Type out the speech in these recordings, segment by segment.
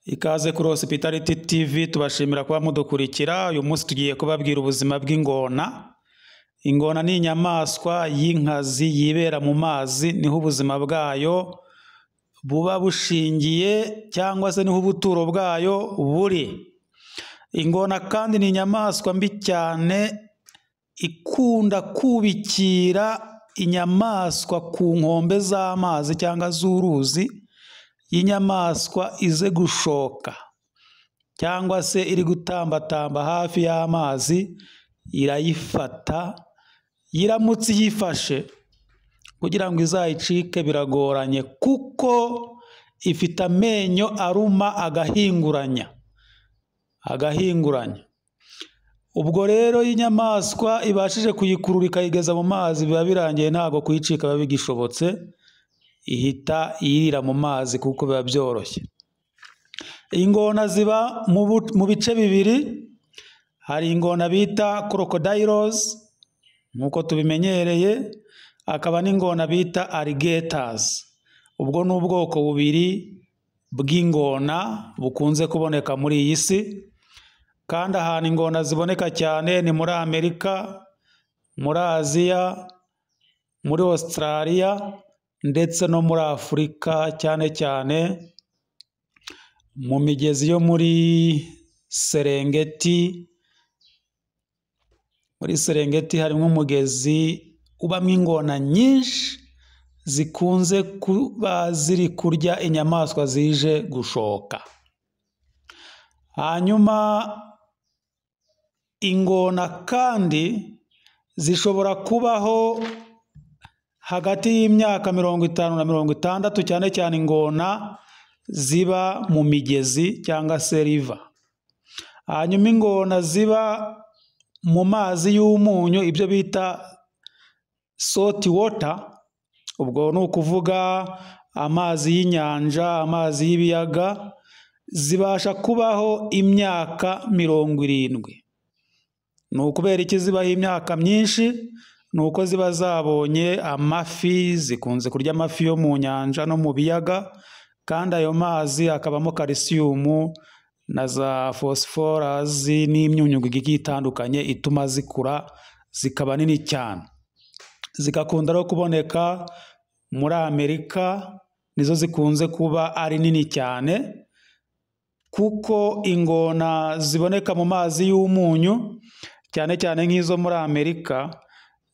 Ikaze kuri Hospitality TV, tubashimira kuba mudukurikira. Uyu munsi tugiye kubabwira ubuzima bw'ingona. Ingona ni inyamaswa y'inkazi yibera mu mazi, niho ubuzima bwayo buba bushingiye cyangwa se niho ubuturo bwayo buri. Ingona kandi ni inyamaswa mbi cyane, ikunda kubikira inyamaswa ku nkombe z'amazi cyangwa z'uruzi, y'inyamaswa ize gushoka cyangwa se iri gutambatamba hafi y'amazi, irayifata. Iramutse iyifashe kugira ngo izayicike biragoranye, kuko ifite amenyo aruma agahinguranya agahinguranya. Ubwo rero iyo inyamaswa ibashije kuyikurura ikayigeza mu mazi, biba birangiye, ntabwo kuyicika biba bigishobotse, ihita iyirira mu mazi kuko biba byoroshye. Ingona ziba mu bice bibiri, hari ingona bita crocodiles nk'uko tubimenyereye, hakaba n'ingona bita alligators. Ubwo ni ubwoko bubiri bw'ingona bukunze kuboneka muri iyi si, kandi ahantu ingona ziboneka cyane ni muri Amerika, muri Aziya, muri Australia ndetse no muri Afurika, cyane cyane mu migezi yo muri Serengeti. Muri Serengeti harimo umugezi ubamo ingona nyinshi zikunze kuba ziri kurya inyamaswa zije gushoka. Hanyuma ingona kandi zishobora kubaho hagati y'imyaka 50 na 60, cyane cyane ingona ziba mu migezi cyangwa se riva. Hanyuma ingona ziba mu mazi y'umunyu, ibyo bita salt water, ubwo ni ukuvuga amazi y'inyanja, amazi y'ibiyaga, zibasha kubaho imyaka 70. Ni ukubera iki zibaho imyaka myinshi? Ni uko ziba zabonye amafi, zikunze kurya amafi yo mu nyanja no mu biyaga, kandi ayo mazi akabamo kalisiyumu na za fosforazi n'imyunyungugu igiye itandukanye ituma zikura zikaba nini cyane. Zigakunda no kuboneka muri Amerika, nizo zikunze kuba ari nini cyane, kuko ingona ziboneka mu mazi y'umunyu, cyane cyane nk'izo muri Amerika,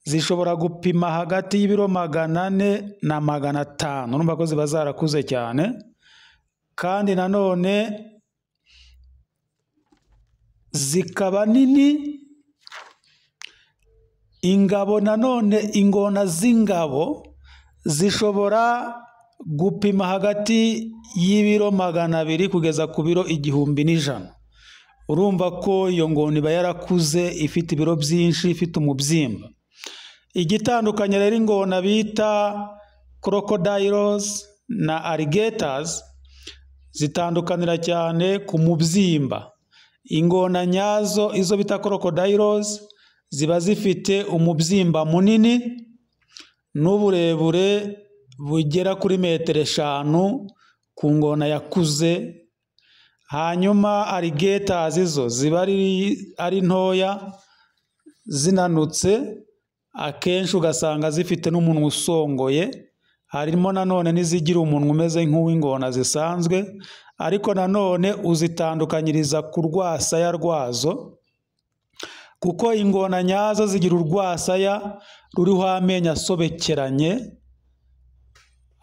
zishobora gupima hagati y'ibiro 400 na 500. Urumva ko ziba zarakuze cyane, kandi nanone zikaba nini. Ingabo nanone, ingona z'ingabo zishobora gupima hagati y'ibiro 200 kugeza ku biro 1100. Urumva ko iyo ngona iba yarakuze, ifite ibiro byinshi, ifite umubyimba. Igitandukanye rero ingona bita crocodiles na alligators zitandukanira cyane ku mubyimba. Ingona nyazo, izo bita crocodiles, ziba zifite umubyimba munini n'uburebure bugera kuri metero 5 ku ngona yakuze. Hanyuma alligators zo ziba ari ntoya, zinanutse, akenshi ugasanga zifite n'umunwa usongoye. Harimo nanone n'izigira umunwa umeze nk'uw'ingona zisanzwe, ariko nanone uzitandukanyiriza ku rwasaya rwazo, kuko ingona nyazo zigira urwasaya ruriho amenyo asobekeranye,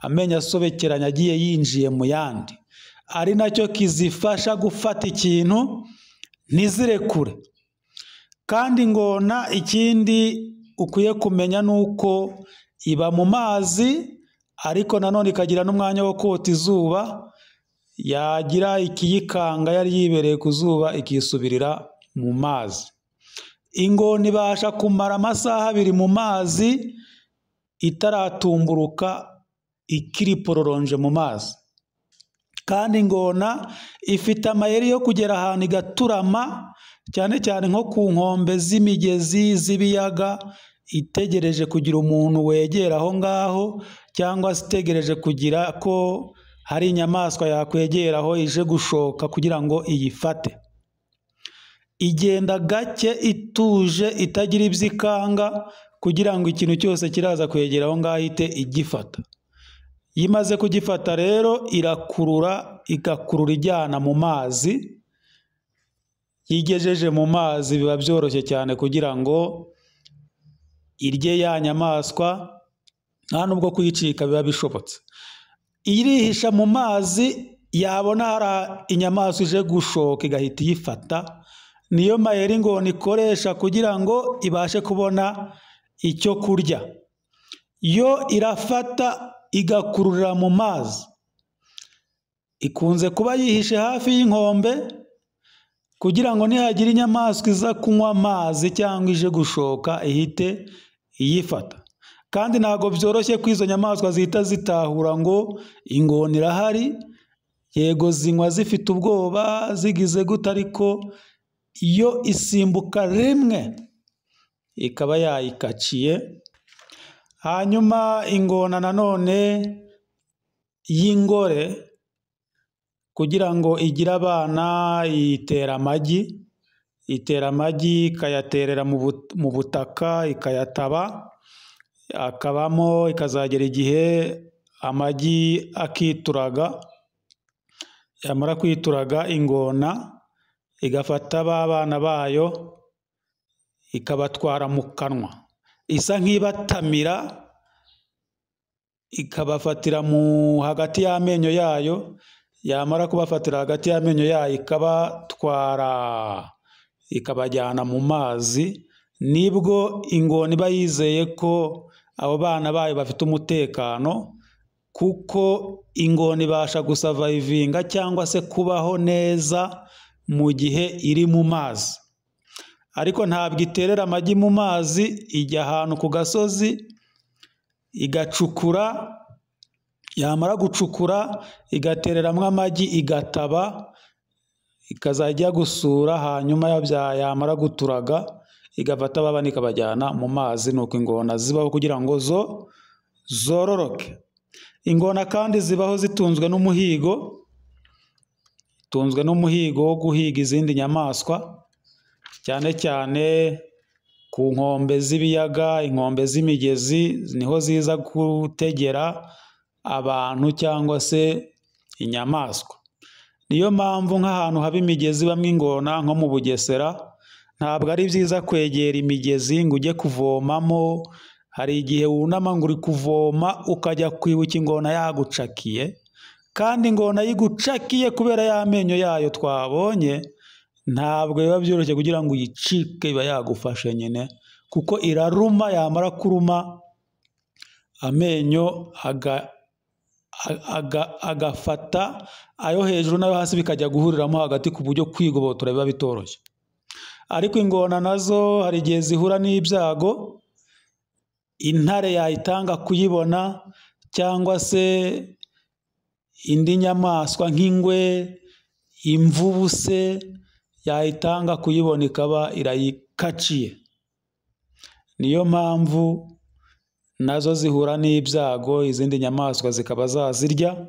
amenyo asobekeranye agiye yinjiye mu yandi, ari nacyo kizifasha gufata ikintu ntizirekure. Kandi ingona ikindi ukwiye kumenya ni uko iba mu mazi, ariko nanone ikagira n'umwanya wo kota izuba, yagira ikiyikanga yari yibereye ku zuba ikisubirira mu mazi. Ingona ibasha kumara amasaha 2 mu mazi itaratumburuka, ikiri pororonje mu mazi. Kandi ingona ifite amayeri yo kugera ahantu igaturama, cyane cyane nko ku nkombe z'imigezi, z'ibiyaga, itegereje kugira umuntu wegera aho ngaho, cyangwa se itegereje kugira ko hari inyamaswa yakwegeraho ije gushoka kugira ngo iyifate. Igenda gake ituje itagira ibyo ikanga kugira ngo ikintu cyose kiraza kwegera aho ngaho ihite igifata. Iyo imaze kugifata rero irakurura, igakurura ijyana mu mazi. Iyo igejeje mu mazi biba byoroshye cyane kugira ngo irye ya nyamaswa, nta nubwo kuyicika biba bishobotse. Irihisha mu mazi, yabona hari inyamaswa ije gushoka igahita iyifata. Niyo mayeri ingona ikoresha kugira ngo ibashe kubona icyo kurya. Yo irafata igakururira mu mazi. Ikunze kuba yihishe hafi y'inkombe kugira ngo nihagira inyamaswa iza kunywa amazi cyangwa ije gushoka ihite iyifata. Kandi ntabwo byoroshye ko izo nyamaswa zihita zitahura ngo ingona irahari. Yego zinywa zifite ubwoba zigize gute, ariko iyo isimbuka rimwe ikaba yayikaciye. Hanyuma ingona nanone y'ingore kugira ngo igire abana itera amagi, itera amagi ikayaterera mu butaka ikayataba, akabamo, ikazagera igihe amagi akituraga. Yamara kwituraga ingona igafata ba bana bayo ikabatwara mu kanwa, isa nk'ibatamira, ikabafatira mu hagati y'amenyo yayo. Yamara kubafatira hagati y'amenyo yayo ikabatwara ikabajyana mu mazi. Nibwo ingona iba yizeye ko abo bana bayo bafite umutekano, kuko ingona ibasha gusavayivinga cyangwa se kubaho neza mu gihe iri mu mazi. Ariko ntabwo iterera amagi mu mazi, ijya ahantu ku gasozi igacukura, yamara gucukura igatereramo amagi igataba, ikazajya gusura, hanyuma yamara guturaga igafata abana ikabajyana mu mazi. Nuko ingona zibaho kugira ngo zo zororoke. Ingona kandi zibaho zitunzwe n'umuhigo, itunzwe n'umuhigo wo guhiga izindi nyamaswa, cyane cyane ku nkombe z'ibiyaga, inkombe z'imigezi, niho ziza gutegera abantu cyangwa se inyamaswa. Niyo mpamvu nk'ahantu haba imigezi bamwe ingona nko mu Bugesera, ntabwo ari byiza kwegera imigezi ngo ujye kuvomamo. Hari igihe wunama ngo uri kuvoma ukajya kwibuka ingona yagucakiye, kandi ingona yigucakiye kubera y'amenyo yayo twabonye, ntabwo biba byoroshye kugira ngo uyicike, iba yagufashe nyine, kuko iraruma, yamara kuruma amenyo agafata ayo hejuru n'ayo hasi bikajya guhuriramo hagati, ku buryo kwigobotora biba bitoroshye. Ariko ingona nazo hari igihe zihura n'ibyago, intare yayitanga kuyibona, cyangwa se indi nyamaswa nk'ingwe, imvubu se yayitanga kuyibona ikaba irayikaciye. Niyo mpamvu nazo zihura n'ibyago, izindi nyamaswa zikaba zazirya.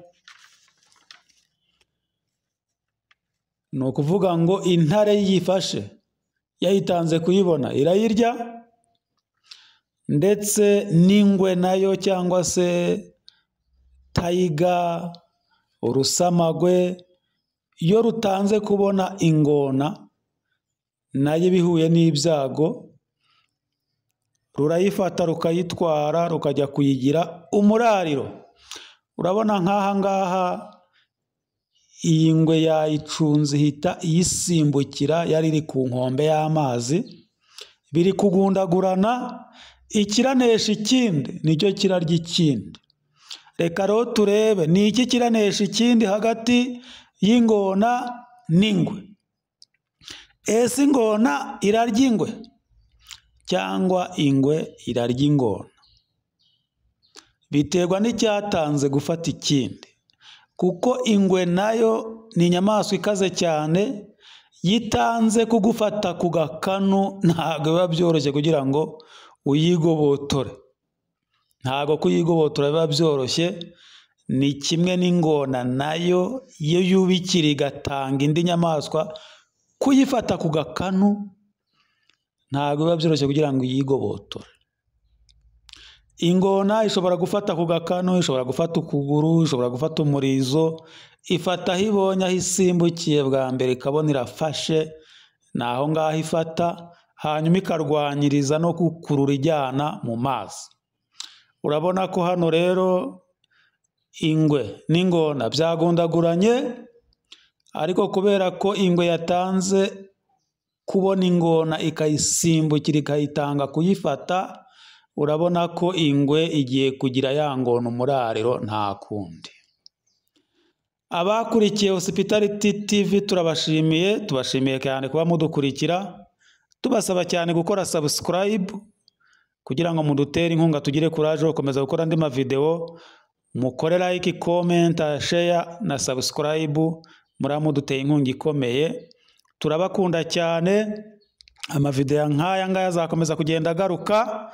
Ni ukuvuga ngo intare yifashe yayitanze kuyibona irayirya, ndetse n'ingwe nayo cyangwa se tayiga, urusamagwe, iyo rutanze kubona ingona nayo iba ihuye n'ibyago, rurayifata rukayitwara rukajya kuyigira umurariro. Urabona nk'aha ngaha iyi ngwe yayicunze ihita iyisimbukira, yari iri ku nkombe y'amazi, biri kugundagurana, ikiranesha ikindi nicyo kirarya ikindi. Reka rero turebe ni iki kiranesha ikindi hagati y'ingona n'ingwe. Ese ingona irarya ingwe cyangwa ingwe irarya ingona? Biterwa n'icyatanze gufata ikindi, kuko ingwe nayo ni inyamaswa ikaze cyane, yitanze kugufata ku gakanu ntabwo biba byoroshye kugira ngo uyigobotore. Ntabwo kuyigobotora biba byoroshye. Ni kimwe n'ingona nayo iyo yubikira igatanga indi nyamaswa kuyifata ku gakanu ntabwo biba byoroshye kugira ngo iyigobotore. Ingona ishobora gufata ku gakanu, ishobora gufata ukuguru, ishobora gufata umurizo, ifata aho ibonye, aho isimbukiye bwa mbere ikabona irafashe, ni aho ngaho ifata, hanyuma ikarwanyiriza no gukurura ijyana mu mazi. Urabona ko hano rero ingwe n'ingona byagundaguranye, ariko kubera ko ingwe yatanze kubona ingona ikayisimbukira ikayitanga kuyifata, urabona ko ingwe igiye kugira ya ngona umurariro nta kundi. Abakurikiye Hospitality TV turabashimiye, tubashimiye cyane kuba mudukurikira, tubasaba cyane gukora subscribe kugira ngo mudutere inkunga tugire courage yo gukomeza gukora andi mavideo. Mukore like, comment, share na subscribe, muraba muduteye inkunga ikomeye. Turabakunda cyane, amavideo nk'aya ngaya azakomeza kugenda agaruka,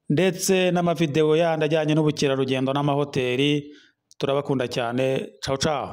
ndetse n'amavideo yandi ajyanye n'ubukerarugendo n'amahoteli. Turabakunda cyane, ciao ciao.